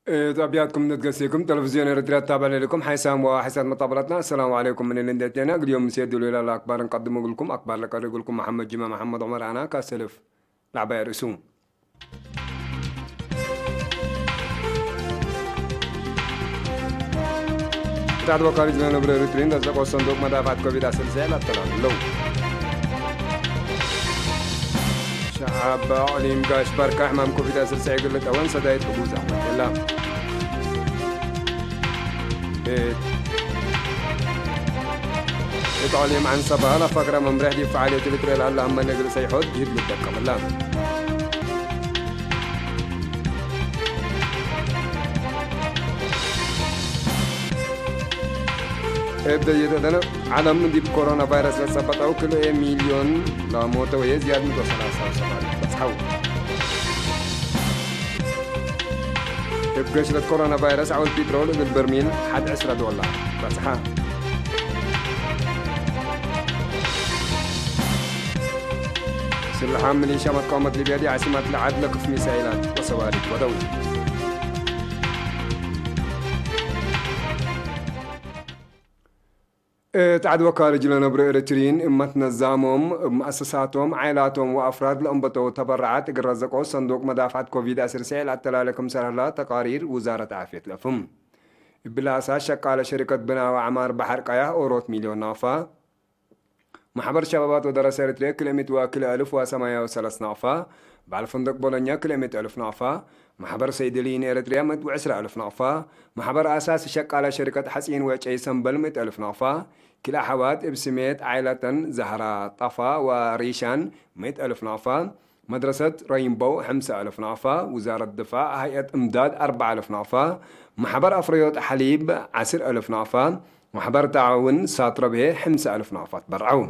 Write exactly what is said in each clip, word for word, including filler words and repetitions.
እት አብያትኩም እንዴ ትገሴኩም፣ ቴሌቪዝዮን ኤረትርያ ትታበዕ ለልኩም ሓይሳም ወሓይሳት መጣበላትና፣ አሰላሙ ዐለይኩም ምን እሊ እንዴ ቴና፣ እግል ዮም ምሴ ዱሉይ ላለ አክባር እንቀድም እግልኩም። አክባር ለቀርእ እግልኩም መሐመድ ጅማ መሐመድ ዑመር አና፣ ካሰልፍ ለዐባይ ርእሱ። እት ዐድ ወካሪት ለነብረ ኤረትርዪን ለአስለቆ ሰንዱቅ መዳፍዐት ኮቪድ ዐስር ሰዕ ለአተላሉ ለው። ሸዐብ አቅሊም ጋሽ ባርካ ሕማም ኮቪድ ዐስር ሰዕ እግል ልጠወን ሰዳይት ሕጉዝ አመት የላ። እት፣ እት አቅሊም ዐንሰባ ለፈግረ መምሬሕ ዲብ ፈዓልየት ልትርኤ ለሀለ አመ ለእግል ሰይሖት ጅህድ ልጠቀም እላ። እብ ደየተተነ ዐለም ዲብ ኮሮና ቫይረስ ለጸበጠው ክልኤ ሚልዮን ለሞተ ወየ ዝያድ ምእት ወሰላሳ ወሰባት በጽሐው። እብ ገሽለት ኮሮና ቫይረስ ዐውል ፒትሮል እግል በርሚል ሐድ ዕስረ ዶላር በጽሐ። ስልሓም ሚሊሻ መትቃወመት ሊብያ ዲብ ዓሲማት ለዐድ ለክፍ ሚሳይላት ወሰዋሪክ ወደው። እት ዐድ ወካርጅ ለነብሩ ኤረትርዪን እብ መትነዛሞም፣ እብ መአሰሳቶም፣ ዓይላቶም ወአፍራድ ለአንበተው ተበረዓት እግል ረዘቆ ሰንዱቅ መዳፍዐት ኮቪድ ዐስር ሰዕ ለአተላለ ክምሰል ሀላ ተቃሪር ውዛረት ዓፍየት ለአፍህም። እብሊ አሳስ ሸቃለ ሸሪከት ብና ወዐማር በሐር ቀያህ ኦሮት ሚልዮን ናፋ፣ መሕበር ሸባባት ወደረሰ ኤረትርየ ክልኤ ምእት ወክልኤ አልፍ ወሰማንያ ወሰለስ ናቅፋ፣ በዓል ፍንድቅ ቦሎኛ ክልኤ ምእት አልፍ ናቅፋ፣ መሕበር ሰይድልይን ኤረትርያ ምእት ወዕስራ አልፍ ናቅፋ፣ መሕበር አሳሲ ሸቃለ ሸሪከት ሐጺን ወጨይ ሰምበል ምእት አልፍ ናቅፋ፣ ክልኤ አሐዋት እብ ስሜት ዓይለተን ዘህራ፣ ጠፋ ወሪሻን ምእት አልፍ ናቅፋ፣ መድረሰት ረይንቦው ሐምሳ አልፍ ናቅፋ፣ ውዛረት ድፋዕ፣ ሀይአት እምዳድ አርበዕ አልፍ ናቅፋ፣ መሕበር አፍረዮት ሐሊብ ዐስር አልፍ ናቅፋ፣ መሕበር ተዓውን ሳትረብሄ ሐምሳ አልፍ ናቅፋ ትበርዐው።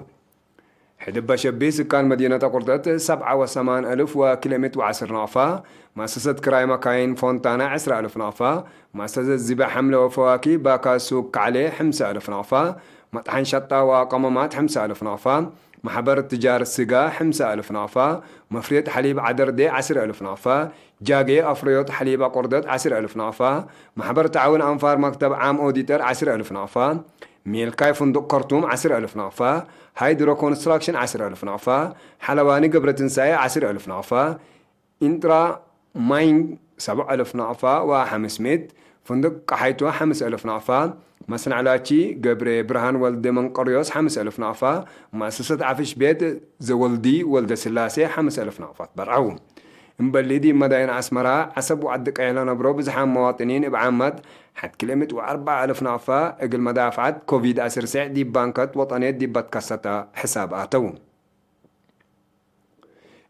ሕድ እበ ሸቢ ስካን መዲነት አቁርደት ሰብዓ ወሰማን አልፍ ወክልኤ ምእት ወዐስር ናቅፋ፣ መአሰሰት ክራይ መካይን ፎንታና ዐስር አልፍ ናቅፋ፣ መአሰሰት ዚባ ሐምለ ወፈዋኪ ባካ ሱቅ ከዕሌ ሐምሳ አልፍ ናቅፋ፣ መጥሐን ሸጣ ወቀመማት ሐምሳ አልፍ ናቅፋ፣ መሕበር ትጃር ስጋ ሐምሳ አልፍ ናቅፋ፣ መፍሬት ሐሊብ ዐደርዴ ዐስር አልፍ ናቅፋ፣ ጃጌ አፍረዮት ሐሊብ አቆርደት ዐስር አልፍ ናቅፋ፣ መሕበር ተዓውን አንፋር መክተብ ዓም ኦዲተር ዐስር አልፍ ናቅፋ፣ ሜልካይ ፍንዱቅ ከርቱም ዐስር አልፍ ናቅፋ፣ ሃይድሮ ኮንስትራክሽን ዐስር አልፍ ናቅፋ፣ ሐለዋኒ ገብረ ትንሳኤ ዐስር አልፍ ናቅፋ፣ ኢንጥራ ማይንግ ሰብዕ አልፍ ናቅፋ ወሐምስ ምእት፣ ፍንድቅ ቀሓይቶ ሐምስ አልፍ ናቅፋ፣ መስነዕ ላቺ ገብረ ብርሃን ወልደ መንቀርዮስ ሐምስ አልፍ ናቅፋ፣ መአሰሰት ዐፍሽ ቤት ዘወልዲ ወልደ ስላሴ ሐምስ አልፍ ናቅፋ ትበርዐው። እምበሊ ዲብ መዳይን አስመራ፣ ዐሰብ ወዐዲ ቀይሕ ለነብሮ ብዝሓም መዋጥኒን እብ ዓመት ሐድ ክልኤ ምእት ወአርበዕ አልፍ ናቅፋ እግል መዳፍዐት ኮቪድ ዐስር ሰዕ ዲብ ባንከት ወጠንየት ዲብ በትከሰተ ሕሳብ አተው።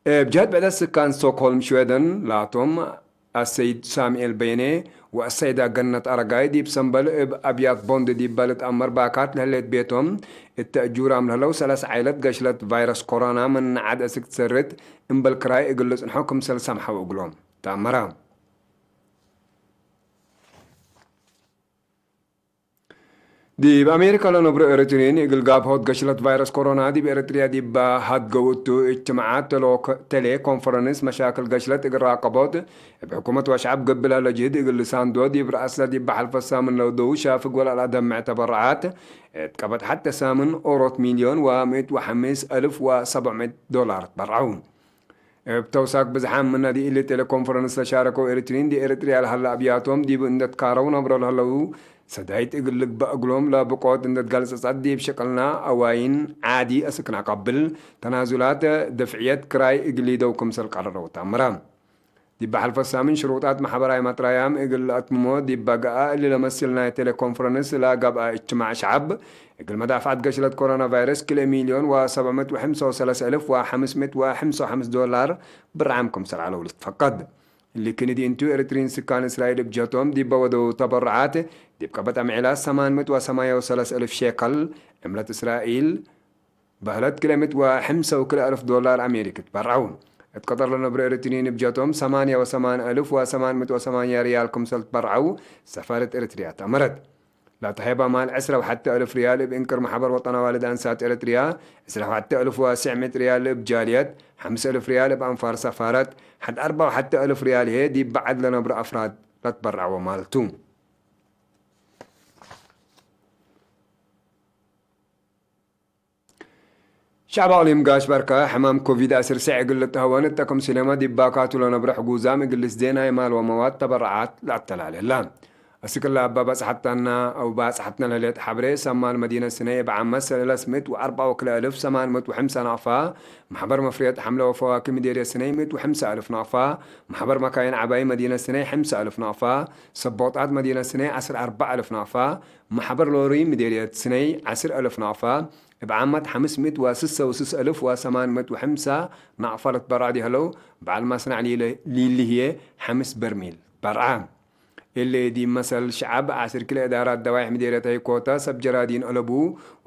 እብ ጀህት ብዕደት ስካን ስቶክሆልም ሽዌደን ላቶም አሰይድ ሳሙኤል በየነ ወአሰይዳ ገነት አረጋይ ዲብ ሰምበል እብ አብያት ቦንድ ዲበ ልትአመር ባካት ለህሌት ቤቶም እተ እጁራም ለህለው ሰለስ ዓይለት ገሽለት ቫይረስ ኮሮና ምን ዐድ እስክ ትሰርት እምበል ክራይ እግል ልጽንሖ ክምሰል ሰምሐው እግሎም ተአመረ። ዲብ አሜሪካ ለነብሮ ኤረትርዪን እግል ጋብሆት ገሽለት ቫይረስ ኮሮና ዲብ ኤረትርያ ዲብ ሀድገው እቱ እጅትማዓት ተሎ-፣ ቴሌኮንፈረንስ መሻክል ገሽለት እግል ራቀቦት እብ ሕኩመት ወሸዐብ ገብእ ለህለ ጅህድ እግል ልሳንዶ ዲብ ረአስለ ዲብ ሐልፈ ሳምን ለውደው ሻፍግ ወለአደምዕ ተበረዓት እት ቀበት ሐቴ ሳምን ኦሮት ሚልዮን ወምእት ወሐምስ አልፍ ወሰብዕ ምእት ዶላር ትበርዐው። እብ ተውሳክ ብዝሓም ምነ ዲእሊ ቴሌኮንፈረንስ ለሻረከው ኤሪትሪን፣ ዲብ ኤሪትሪያ ለሀለ አብያቶም ዲብ እንዴ ትካረው ነብሮ ለህለው ሰዳይት እግል ልግበእ እግሎም ለብቆት እንዴ ትገልጸጸት፣ ዲብ ሽቅልና አዋይን ዓዲ አስክ ነቀብል፣ ተናዙላት፣ ደፍዕየት ክራይ እግል ሊደው ክምሰል ቀረረው ተአምረ። ዲብ ሐልፈ ሳምን ሽሩጣት መሐበራይ መጥራያም እግል ለአትምሞ ዲብ በገአ እሊ ለመስል ናይ ቴሌኮንፈረንስ ለገብአ እጅትማዕ ሸዐብ፣ እግል መዳፍዐት ገሽለት ኮሮና ቫይረስ ክልኤ ሚልዮን ወሰብዕ ምእት ወሐምሳ ወሰለስ አልፍ ወሐምስ ምእት ወሐምሳ ወሐምስ ዶላር ብርዓም ክምሰል ዐለው ልትፈቀድ። እሊ ክንዲ እንቱ፣ ኤሪትሪን ስካን እስራኤል እብ ጀቶም ዲበ ወደው ተበሩዓት፣ ዲብ ቀበት አምዒላት ሰማን ምእት ወሰማንያ ወሰለስ አልፍ ሼከል፣ ዕምለት እስራኤል በህለት ክልኤ ምእት ወሐምሳ ወክልኤ አልፍ ዶላር አሜሪክ ትበርዐው። እት ቀጠር ለነብሩ ኤሪትሪን እብ ጀቶም ሰማንያ ወሰማን አልፍ ወሰማን ምእት ወሰማንያ ሪያል ክምሰል ትበርዐው ሰፋረት ኤሪትሪያ ተአመረት። ለተሀይብ አማል ዕስራ ወሐቴ አልፍ ሪያል እብ እንክር መሕበር ወጠን አዋልድ አንሳት ኤረትርያ፣ ዕስራ ወሐቴ አልፍ ወስዕ ምእት ሪያል እብ ጃልየት፣ ሐምስ አልፍ ሪያል እብ አንፋር ሰፋረት፣ ሐድ አርባ ወሐቴ አልፍ ሪያል ህዬ ዲብ በዐድ ለነብሩ አፍራድ ለትበረዐወ ማልቱ። ሸዕብ አቅሊም ጋሽ ባርካ፣ ሕማም ኮቪድ አስር ሴዕ እግል ልትሀወን እተ ክም ስሌመ ዲብ ባካቱ ለነብረ ሕጉዛም እግል ልስዴ ናይ ማል ወመዋድ ተበረዓት ለአተላሌ ህላ። እስክላ እበ በጽሐተና አው ባጽሐትነ ለህሌት ሐብሬ፣ ሰማን መዲነት ስነይ እብ ዓመት ሰለስ ምእት ወአርበዕ ወክልኤ እልፍ ሰማን ምእት ወሐምሳ ናቅፋ፣ መሕበር መፍርየት ሐምለ ወፈዋኪህ ምዴርየት ስነይ ምእት ወሐምሳ እልፍ ናቅፋ፣ መሕበር መካይን ዐባይ መዲነት ስነይ ሐምሳ እልፍ ናቅፋ፣ ሰቦጣት መዲነት ስነይ ዐስር አርበዕ እልፍ ናቅፋ፣ መሕበር ሎሪ ምዴርየት ስነይ ዐስር እልፍ ናቅፋ፣ እብ ዓመት ሐምስ ምእት ወስሰ ወስስ እልፍ ወሰማን ምእት ወሐምሳ ናቅፋ ለትበረዐ ዲሀለው፣ በዐል ማስናዕ ሊለ-፣ ሊልህዬ ሐምስ በርሚል በርዐ። እሊ ዲብ መሰል ሸዐብ ዐስር ክልኤ እዳራት ደዋይሕ ምዴርየት ሀይኮተ ሰብ ጀራዲን አለቡ፣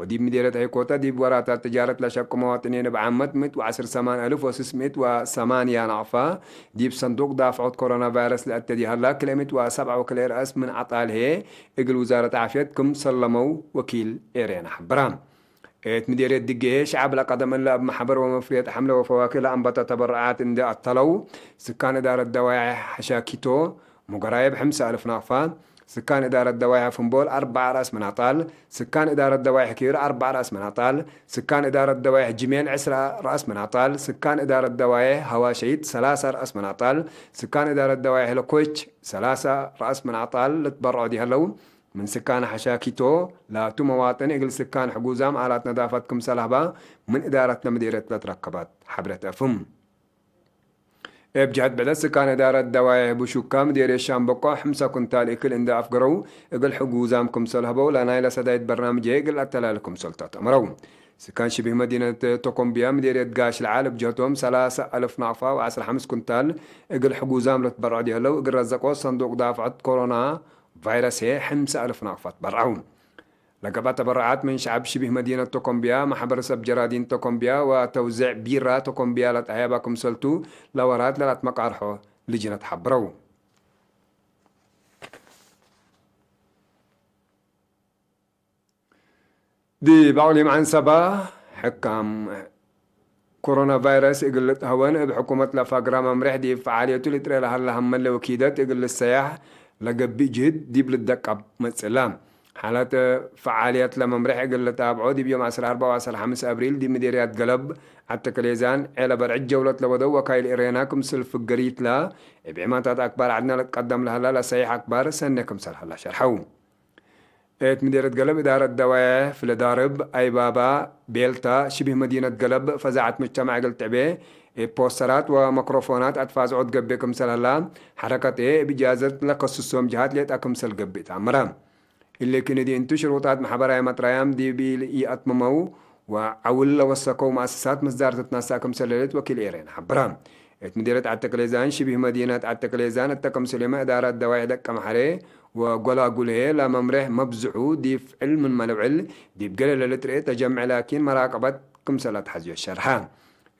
ወዲብ ምዴርየት ሀይኮተ ዲብ ወራታት ትጃረት ለሸቁ መዋጥኒን እብ ዓመት ምእት ወዐስር ሰማን እልፍ ወስስ ምእት ወሰማንያ ናቅፋ፣ ዲብ ሰንዱቅ ዳፍዖት ኮሮና ቫይረስ ለአተ ዲሀላ ክልኤ ምእት ወሰብዓ ወክልኤ ረአስ ምን አጣል ህዬ እግል ውዛረት ዓፍየት ክም ሰለመው ወኪል ኤሬና ሐበረ። እት ምዴርየት ድጌ ህዬ ሸዐብ ለቀደም እለ እብ መሕበር ወመፍርየት ሐምለ ወፈዋኪህ ለአንበተ ተበረዓት እንዴ አተለው፣ ስካን እዳረት ደዋይሕ ሐሻኪቶ፣ ሙገራይብ ሐምሳ እልፍ ናቅፋ፣ ስካን እዳረት ደዋይሕ ፍንቦል አርበዕ ረአስ ምን አጣል፣ ስካን እዳረት ደዋይሕ ኪር አርበዕ ረአስ ምን አጣል፣ ስካን እዳረት ደዋይሕ ጅሜል ዕስራ ረአስ ምን አጣል፣ ስካን እዳረት ደዋይሕ ሀዋሸይት ሰላሳ ረአስ ምን አጣል፣ ስካን እዳረት ደዋይሕ ለኮች ሰላሳ ረአስ ምን አጣል ልትበረዑ ዲሀለው፣ ምን ስካን ሐሻኪቶ ላቱ መዋጥን እግል ስካን ሕጉዛም አላት ነዳፈት ክምሰል ሀባ ምን እዳረትነ ምዴርየት ለትረከበት ሐብሬት አፍም። እብ ጀሀት ብዕደት ስካን እዳረት ደዋይሕ ብሹካ ምዴርየት ሻምበቆ ሕምሰ ኩንታል እክል እንዴ አፍገረው እግል ሕጉዛም ክምሰል ሀበው ለናይለ ሰዳይት በርናምጅ ህዬ እግል አተላሌ ክምሰልቱ አትአመረው። ስካን ሽቢህ መዲነት ቶኮምቢያ ምዴርየት ጋሽ ለዓል እብ ጀህቶም ሰላሳ አልፍ ናቅፋ ወዐስራ ሐምስ ኩንታል እግል ሕጉዛም ለትበረዑ ዲሀለው እግል ረዘቆ ሰንዱቅ ዳፍዐት ኮሮና ቫይረስ ህዬ ሕምሰ አልፍ ናቅፋ ትበረዐው። ለገብአ ተበረዓት ምን ሸዐብ ሽቢህ መዲነት ቶኮምቢያ፣ መሕበር ሰብ ጀራዲን ቶኮምቢያ ወተውዜዕ ቢራ ቶኮምቢያ ለተሀየበ ክምሰልቱ ለወራት ለለአትመቃርሖ ልጅነት ሐብረው። ዲብ አቅሊም ዐንሰበ፣ ሕካም ኮሮና ቫይረስ እግል ልትሀወን እብ ሕኩመት ለፈግረ መምሬሕ ዲብ ፈዓልየቱ ልጥሬ ለሀለ ሀመለ ወኪደት እግል ልሰያሕ ለገብእ ጅህድ ዲብ ልደቀብ መጽእለ። ሓለት ፈዓልየት ለመምሬሕ እግል ልታብዖ ዲብ ዮም ዐስር አርበዕ ወዐስር ሐምስ አብሪል ዲብ ምዴርያት ገለብ፣ ዐድ ተክሌዛን፣ ዔለ በርዕድ ጀውለት ለወደው ወካይል ኤሬና ክምስል ፍገሪትለ እብ ዒማታት አክባር ዐድነ ልትቀደም ለሀላ ለሰሒሕ አክባር ሰኔ ክምሰል ሀላ ሸርሐው። እት ምዴርየት ገለብ እዳረት ደዋዬሕ ፍለዳርብ፣ አይባባ፣ ቤልታ፣ ሽቢህ መዲነት ገለብ ፈዛዐት ሙጅተማዕ እግል ትዕቤ፣ እብ ፖስተራት ወመክሮፎናት አትፋዝዖት ገብእ ክምሰል ሀላ፣ ሐረከት ህዬ እብ እጃዘት ለከስሶም ጀሃት ሌጠ ክምሰል ገብእ ተአምረ። እሊ ክንዲ እንቱ ሽሩጣት መሕበራይ መጥራያም ዲብ ኢአትመመው ወዐውል ለወሰከው መአሰሳት መስዳር ትትነሰእ ክምሰል ህሌት ወኪል ኤሬና ሐብረ። እት ምዲርየት ዐድ ተክሌዛን ሽቢህ መዲነት ዐድ ተክሌዛን እተ ክምስሌመ እዳረት ደዋይሕ ደቀምሐሬ ወጎላጉል ህዬ ለመምሬሕ መብዝሑ ዲብ ፍዕል ምንመ ልውዕል፣ ዲብ ገሌ ለልትርኤ ተጀምዕ ላኪን መራቀበት ክምሰል አትሐዝዮ ሸርሐ።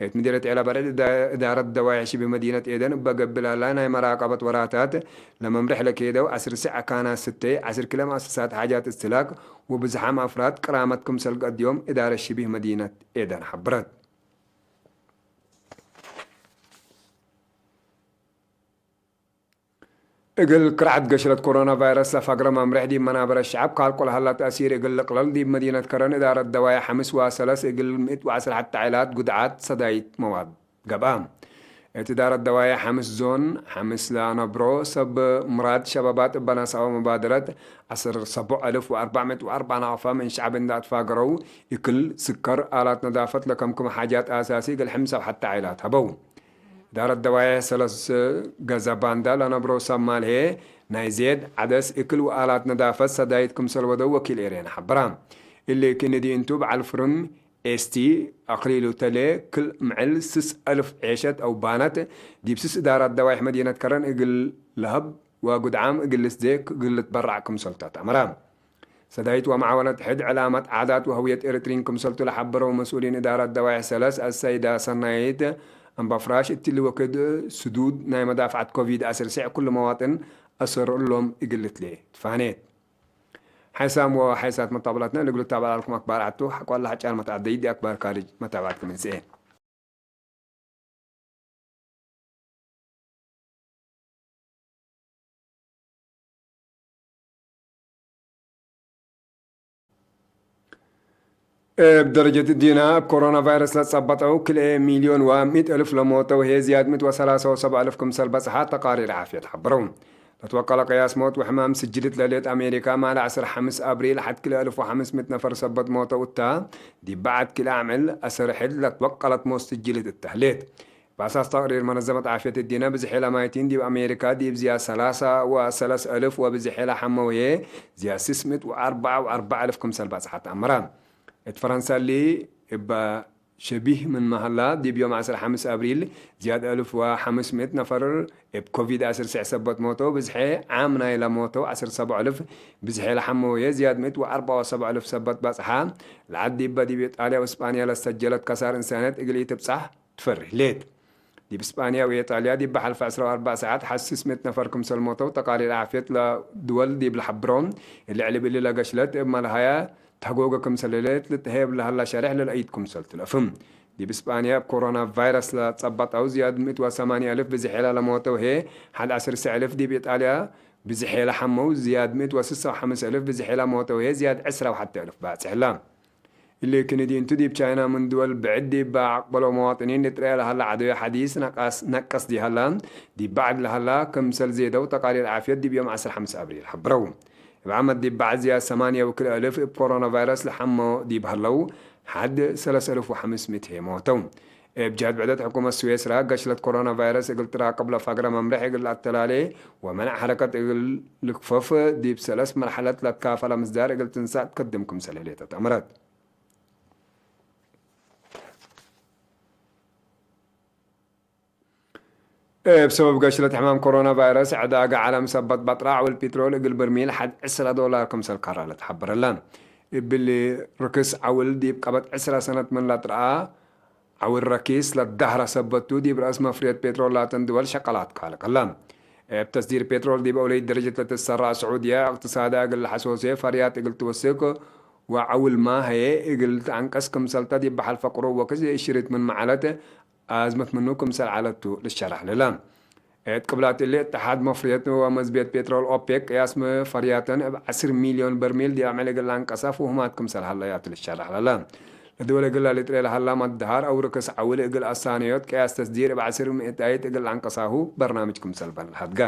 እት ምዲርየት ዔለ በርዕድ እዳ-፣ እዳረት ደዋይሕ ሽቢህ መዲነት ኤደን እበ ገብእ ላላ ናይ መራቀበት ወራታት ለመምሬሕ ለኬደው ዐስር ሰዕ አካናት ስተይ ዐስር ክለ መአሰሳት ሓጃት እስትህላክ ወብዝሓም አፍራድ ቅራመት ክምሰል ገአድዮም እዳረት ሽቢህ መዲነት ኤደን ሐብረት። እግል ክርዐት ገሽለት ኮሮና ቫይረስ ለፈግረ መምሬሕ ዲብ መናበረ ሸዐብ ካልቆ ለሀላ ተእሲር እግል ልቅለል ዲብ መዲነት ከረን እዳረት ደዋይሕ ሐምስ ወሰለስ እግል ምእት ወዐስር ሐተ ዐይላት ጉድዓት ሰዳይት መዋድ ገብአ። እት እዳረት ደዋይሕ ሐምስ ዞን ሐምስ ለነብሮ ሰብ ምራድ ሸባባት እበ ነስአወ መባደረት ዐስር ሰቦዕ አልፍ ወአርበዕ ምእት ወአርበዕ ናቅፋ ምን ሸዐብ እንዴ አትፋገረው እክል፣ ስከር፣ አላት ነዳፈት ለከምክም ሓጃት አሳሲ እግል ሕምሳ ወሐተ ዐይላት ሀበው። እዳረት ደዋይሕ ሰለስ ገዘ ባንዳ ለነብሮ ሰብ ማል ህዬ ናይ ዜድ፣ ዐደስ፣ እክል ወአላት ነዳፈት ሰዳይት ክምሰል ወደው ወኪል ኤሬና ሐበራ። እሊ ክንዲ እንቱ በዐል ፍርም ኤስቲ አክሊሉ ተሌ ክል ምዕል ስስ አልፍ ዔሸት አው ባነት ዲብ ስስ እዳራት ደዋይሕ መዲነት ከረን እግል ለሀብ ወጉድዓም እግል ልስዴ እግል ልትበራዕ ክምሰልቱ አትአመረ። ሰዳይት ወመዓወነት ሕድ ዕላመት ዓዳት ወህውየት ኤረትርዪን ክምሰልቱ ለሐበረው መስኡሊን እዳረት ደዋይሕ ሰለስ አሰይዳ ሰናይት አምባፍራሽ፣ እትሊ ወክድ ስዱድ ናይ መዳፍዐት ኮቪድ አስር ሴዕ ኩሉ መዋጥን አሰር እሎም እግል ልትሌ ትፋኔት። ሓይሳም ወሓይሳት መታብላትነ እግል ልታብዕ ዐልኩም አክባር ዐቱ፣ ሐቆ ለሐጫን መትዐደይት ዲብ አክባር ካርጅ መታብዐትኩም እንስኤ። እብ ደረጀት እዲነ፣ እብ ኮሮና ቫይረስ ለጸበጠው ክልኤ ሚልዮን ወሚእት እልፍ ለሞተው ህዬ፣ ዝያድ ምእት ወሰላሳ ወሰብዕ እልፍ ክምሰል በጽሐ ተቃሪር ዓፍየት ሐብረው። ለትወቀለ ቅያስ ሞት ወሕማም ስጅልት ለህሌት አሜሪካ፣ ማለ ዐስር ሐምስ አብሪል ሐድ ክልኤ እልፍ ወሐምስ ምእት ነፈር ሰበት ሞተው እተ፣ ዲብ በዐድ ክልኤ አምዕል አሰር ሕድ ለትወቀለት ሞት ስጅልት እተ ህሌት። በአሳስ ተቅሪር መነዘመት ዓፍየት እዲነ፣ ብዝሔ ለማይቲን ዲብ አሜሪካ ዲብ ዝያድ ሰላሳ ወሰለስ እልፍ ወብዝሔ ለሐመው ህዬ፣ ዝያድ ስስ ምእት ወአርበዓ ወአርበዕ እልፍ ክምሰል በጽሐት አመረ። እት ፈረንሳ እሊ እበ ሸቢህ ምንመ ሀላ፣ ዲብ ዮም ዐስር ሐምስ አብሪል ዝያድ እልፍ ወሐምስ ምእት ነፈር እብ ኮቪድ ዐስር ስዕ ሰበት ሞተው፣ ብዝሔ ዓም ናይለ ሞተው ዐስር ሰብዕ እልፍ፣ ብዝሔ ለሐመው ህዬ ዝያድ ምእት ወአርበዓ ወሰብዕ እልፍ ሰበት በጽሐ። ለዐድ ዲበ ዲብ ኢጣልያ ወእስጳንያ ለሰጀለት ከሳር እንሳንየት እግል ኢትብጻሕ ትፈርህ ሌት። ዲብ እስጳንያ ወኢጣልያ ዲብ ሐልፈ ዕስራ ወአርበዕ ሰዓት ሐስስ ምእት ነፈር ክምሰል ሞተው ተቃሪር ዓፍየት ለድወል ዲብ ለሐብሮ፣ እሊ ዕልብ እሊ ለገሽለት እብ መልሃያ ተህጎገ ክምሰል ህሌት ልትሀየብ ለሀላ ሸሬሕ ለልአይድ ክምሰል ትለፍም። ዲብ እስጳንያ እብ ኮሮና ቫይረስ ለጸበጠው ዝያድ ምእት ወሰማንያ እልፍ ብዝሔ ለለሞተው ህዬ፣ ሐድ ዐስር እልፍ፣ ዲብ ኢጣልያ ብዝሔ ለሐመው ዝያድ ምእት ወስሳ ወሐምስ እልፍ ብዝሔ ለሞተው ህዬ፣ ዝያድ ዕስራ ወሐቴ እልፍ ባጽሕ እላ። እሊ ክንዲ እንቱ፣ ዲብ ቻይና ምን ድወል ብዕድ ዲብ አቅበሎ መዋጥኒን ልጥረየ ለሀለ ዐደዮ ሐዲስ ነቃስ፣ ነቀስ ዲብ ሀላ፣ ዲብ በዐድ ለሀላ ክምሰል ዜደው ተቃሪር ዓፍየት ዲብ ዮም ዐስር ሐምስ አብሪል ሐብረው። እብ ዓመት ዲብ በዐድ ዝያድ ሰማንያ ወክልኤ እልፍ እብ ኮሮና ቫይረስ ለሐሞ ዲብ ሀለው፣ ሐድ ሰለስ እልፍ ወሐምስ ምእት ህዬ ሞተው። እብ ጀህት ብዕደት፣ ሕኩመት ስዌስራ ገሽለት ኮሮና ቫይረስ እግል ትራቅብ ለፈግረ መምርሕ እግል ለአተላሌ ወመንዕ ሐረከት እግል ልክፈፍ፣ ዲብ ሰለስ መርሐለት ለትካፈለ ምስዳር እግል ትንሳእ ትከድም ክምሰል ህሌት አትአመረት። እብ ሰበብ ገሽለት ሕማም ኮሮና ቫይረስ፣ ዕዳገ ዐለም ሰበት በጥረ ዐውል ፒትሮል እግል ብርሚል ሐድ ዕስራ ዶላር ክምሰል ከረ ለትሐበረለ። እብሊ ርክስ ዐውል ዲብ ቀበት ዕስራ ሰነት ምን ለትረአ ዐውል ረኪስ ለዳህረ ሰበቱ፣ ዲብ ረአስ መፍርየት ፔትሮል ላተን ድወል ሸቀላት ካልቅ ህለ። እብ ተስዲር ፔትሮል ዲብ አውለይት ደረጀት ለትሰራእ ስዑድየ፣ እቅትሳዳ እግል ለሐሶሴ፣ ፈርያት እግል ትወስክ ወዐውልመ ሀዬ እግል ተአንቀስ ክምሰልተ ዲብ ሐልፈ ቅሩብ ወክድ እሽሪት ምን መዓለት አዝመት ምኑ ክምሰል ዐለቱ ልሸረሕ ለለ። እት ቅብላት እሊ፣ እተሓድ መፍርየት ወመዝቤት ፔትሮል ኦፔክ ቅያስ ፈርያተን እብ ዐስር ሚልዮን በርሚል ዲብ አምዕል እግል ለአንቀሳ ፍሁማት ክምሰል ሀለያቱ ልሸረሕ ለለ። ለድወል እግል ለልጥሬ ለሀላ መድሃር አው ርክስ ዐውል እግል አሳነዮት ቅያስ ተስዲር እብ ዐስር ምእታይት እግል ለአንቀሳሁ በርናምጅ ክምሰል በን ለሀድጋ።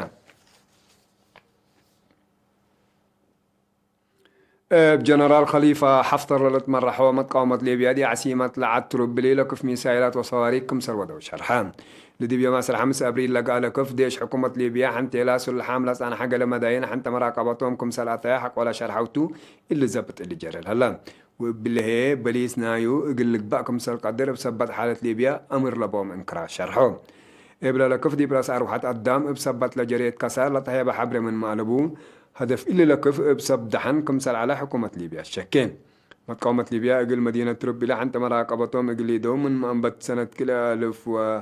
እብ ጀነራል ከሊፋ ሐፍተር ለልትመረሐወ መትቃወመት ሊብያ ዲብ ዐሲመት ለዐድ ትሩብሊ ለክፍ ሚሳይላት ወሰዋሪክ ክምሰል ወደው ሸርሐ። ለዲብ ዮም ዐስር ሐምስ አብሪል ለገአ ለክፍ ዴሽ ሕኩመት ሊብያ ሐንቴላ ሱልሓም ለጸንሐ ገሌ መዳይን ሐንተ መራቀበቶም ክምሰል አተየ ሐቆለ ሸርሐውቱ እሊ ዘብጥ እሊ ጀረ ለሀለ። ወእብሊ ህዬ በሊስ ናዩ እግል ልግባእ ክምሰል ቀድር እብ ሰበት ሓለት ሊብያ አምር ለቦም እንክራር ሸርሖ። እብለ ለክፍ ዲብ ረአስ አርወሐት አዳም እብ ሰበት ለጀሬት ከሳር ለተሀየበ ሐብሬ ምንመ አለቡ፣ ሀደፍ እሊ ለክፍ እብ ሰብ ደሐን ክምሰል ዐለ ሕኩመት ሊብያ ሸኬ። መትቃወመት ሊብያ እግል መዲነት ትሩብሊ ሐንተ መራቀበቶም እግል ሊደው ምንመ አንበት ሰነት ክልኤ አልፍ ወ-፣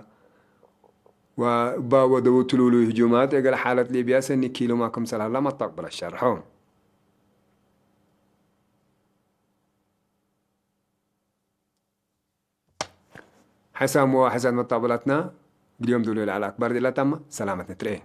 ወእባ ወደውት ሉሉይ ህጁማት እግል ሓለት ሊብያ ሰኒ ኪሉመ ክምሰል ሀላ መስተቅበለ ሸርሖ። ሐሳም ወሐሳት መጣበላትና እግል ዮም ዶሉ ለዐለ አክባር ዲላ ታመ። ሰላመት ንትርኤ።